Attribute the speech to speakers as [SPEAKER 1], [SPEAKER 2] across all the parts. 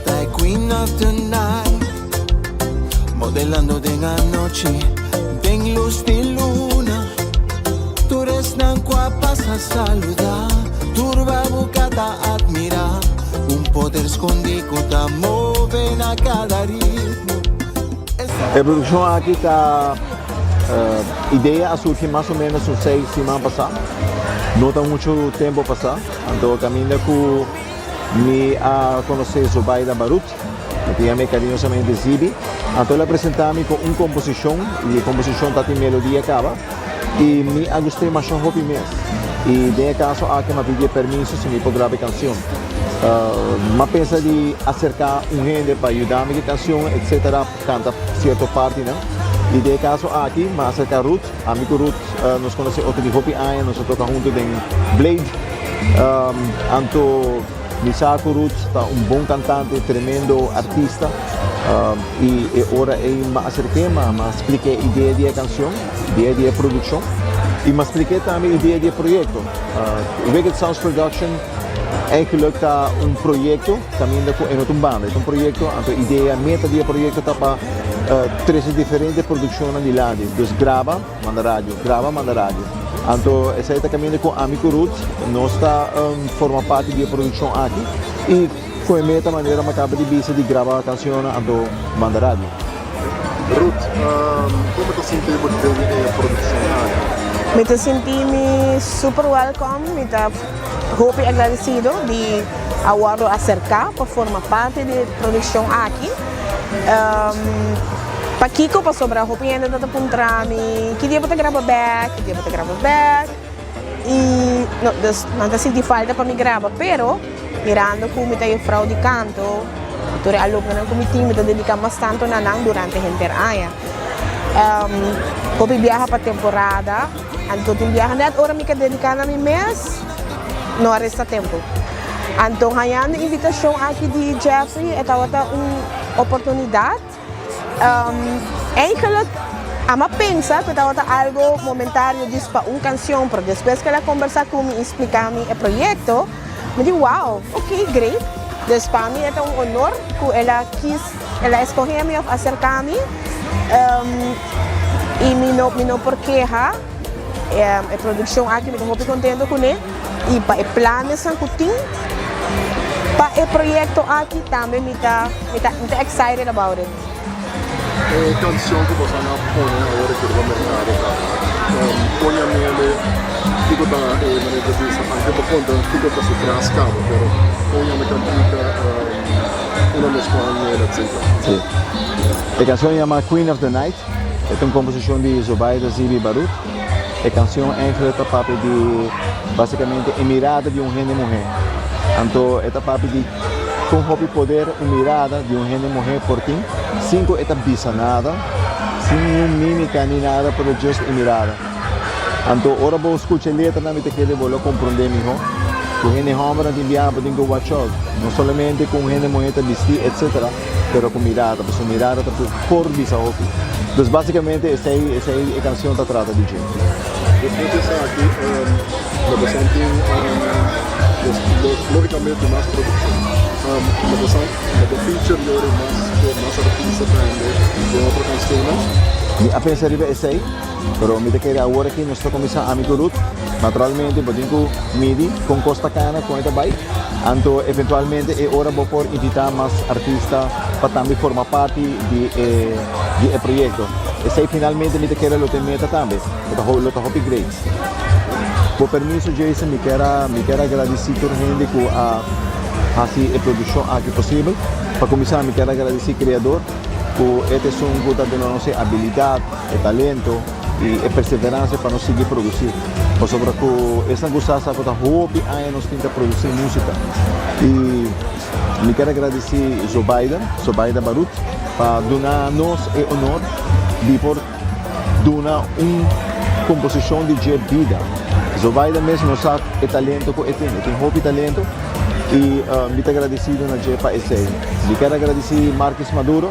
[SPEAKER 1] Ata e queen of the night, modelando den anochi, den luz di luna. Tur esnan cu a pasa saluda, tur babuca ta admira, un poder scondi cu ta move na cada ritmo.
[SPEAKER 2] E produccion aki ta idea a surgi mas o menos un 6 siman pasa. No ta mucho tempo pasa. Anto caminda cu mi a conoce Zobaida Barut, mi ta yam'e cariñosamente Zibi. Anto el a presenta mi cu un composicion y e composicion ta tin melodia caba y mi a gust'e masha hopi mes. Y den e caso aki mi a pidi e permiso si mi por graba e cancion. Mi a pensa di acerca un hende pa yuda mi cu e cancion etcetera, canta cierto partinan. Y den e caso aki mi a acerca Ruth. Ami cu Ruth nos conoce otro di hopi aña, nos a toca hunto den Blade. Anto mi sa cu Ruth ta un bon cantante, tremendo artista. Y e ora ey mi a acerque, mi a splique e idea di e cancion, idea di e produccion. Y mi a splique tambe idea di e proyecto. Wicked Sounds Production eigenlijk ta un proyecto caminda cu e no ta un banda, e ta un proyecto, anto idea, meta di e proyecto ta pa trece diferente produccionnan dilanti. Dus graba, manda radio, graba, manda radio. Anto esey ta caminda cu ami cu Ruth nos ta forma parti di e produccion aki y cu e meta manera mi a caba di bisa di graba cancionnan anto manda radio.
[SPEAKER 3] Ruth, con bo ta sinti bo den e produccion aki?
[SPEAKER 4] Mi ta sinti mi super welcome, mi ta hopi agradecido di a wordo acerca pa forma parti di e produccion aki. Pakico? Pasobra hopi hende ta ta puntra mi ki dia bo ta graba bek, ki dia bo ta graba bek y no, dus nan ta sinti falta pa mi graba pero mirando cu mi ta juffrouw di canto tur e alumnonan cu mi tin mi ta dedica mas tanto na nan durante henter aña. Hopi biaha pa temporada anto tin biaha net ora mi ke dedica na mi mes no a resta tempo. Anto hañando e invitacion aki di Jeffrey e tabata un oportunidad. Eigenlijk amo a pensa cu e tabata algo momentario djis pa un cancion, pero despues cu el a combersa cu mi y splica mi e proyecto, mi di wow, ok, great. Dus pa mi e ta un honor cu el a kis, el a escoge mi of acerca mi y mi no mi no por keha. E produccion aki mi ta hopi contento cune y pa e planesnan cu tin pa e proyecto aki tambe mi ta mi ta mi ta excited about it.
[SPEAKER 3] E cancion cu boso a pone awor aki riba mercado ta Poña Mele, kico ta e manera di bisa? Anke bo conta kico ta su tras caba, pero Poña Me Cantica, Una Nos Juan Mele, etc.
[SPEAKER 2] Si. E cancion yama Queen of the Night. E ta un komposishon di Zobaida Zibi Barut. E kansion eigenlijk ta papia di basikamente e mirada di un hende muhé. Anto e ta papia di kon hopi poder un mirada di un hende muhé por tin sin ku e ta bisa nada, sin niun mímika ni nada, pero just e mirada. Anto ora bo skucha e letranan mi ta kere bo lo komprondé mihó ku hende hòmbernan tin biaha bo tin ku watch out, no solamente ku un hende muhé ta bistí etcetera. Pero cu mirada, pasobra mirada ta por bisa hopi. Dus basicamente esey esey e cancion ta trata di dje.
[SPEAKER 3] Despues di esaki lo bosan tin logicamente mas produccion. Lo bosan lo bo feature yori mas mas artista tambe den otro cancionnan.
[SPEAKER 2] Mi a pensa riba esey. Pero mi ta kere awor aki nos ta kuminsá ami ku Ruth. Naturalmente bo tin ku midi kon kos ta kana, kon e ta bai. Anto eventualmente e ora bo por invitá mas artista pa tambe forma parti di e di e proyekto. Esei finalmente mi ta kere lo ta e meta tambe. Lo ta lo ta hopi great. Bo permiso Jason mi kier a mi kier a gradisí tur hende ku a hasi e produkshon aki posibel. Pa kuminsá mi kier a gradisí Kreador ku e ta esun ku ta duna nos e abilidat. E talento y e perseverancia pa nos sigui produci. Pasobra cu esnan cu sa sa cu ta hopi aña nos tin ta produci musica. Y mi kier a gradici Zobaida, Zobaida Barut, pa duna nos e honor di por duna un composicion di dje bida. Zobaida mes no sa e talento cu e tin. E tin hopi talento y mi ta gradicido na dje pa esey. Mi kier a gradici Marcus Maduro.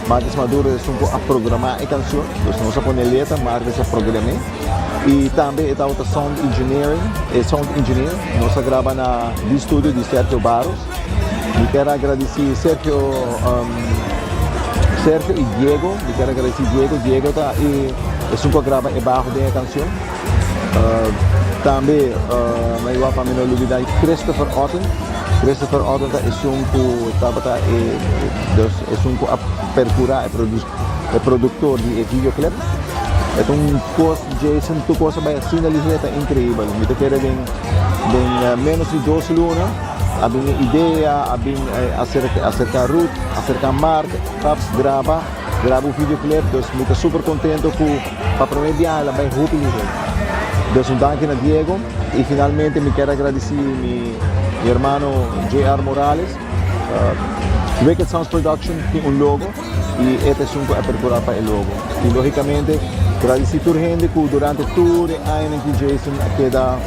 [SPEAKER 2] Marcus Maduro esun ku a programá e kanshon, dus nos a pone letra, Marcus a program'é. I tambe e tabata sound engineering, e sound engineer. Nos a graba na di studio di Sergio Barros. Mi kier a gradisí Sergio um, Sergio i Diego. Mi kier a gradisí Diego. Diego ta e esun ku a graba e baho den e kanshon. Tambe mi a yuda pa mi no lubida Christopher Otten. Christopher Otten ta esun ku tabata e dus esun ku a perkurá e e produktor di e videoclip. E ta un kos Jason tur kos a bai asina lihé ta inkreibel. Mi ta kere den den ménos di dos luna a bin e idea, a bin aserka Ruth, aserka Mark pa graba graba un videoclip. Dus mi ta super kontento ku pa promé biaha el a bai hopi lihé. Dus un danki na Diego i finalmente mi kier a gradisí mi hermano JR Morales. Wicked Sounds Production tin un logo i e ta esun ku a perkurá pa e logo. I lógikamente gradisí tur hende ku durante tur e añanan ku Jason a keda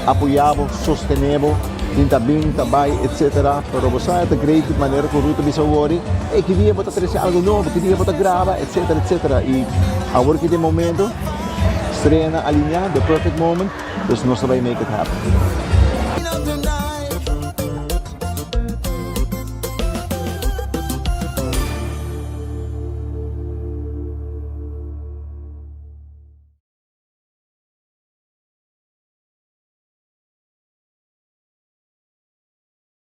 [SPEAKER 2] apoyá bo, sostené bo, tin ta bin, ta bai, etcetera. Pero bo sa e ta great manera ku Ruth a bisa awor, ey ki dia bo ta trese algu nobo, ki dia bo ta graba, etcetera, etcetera. I awor ki ta e momento, streanan alineá, the perfect moment, dus nos ta bai make it happen.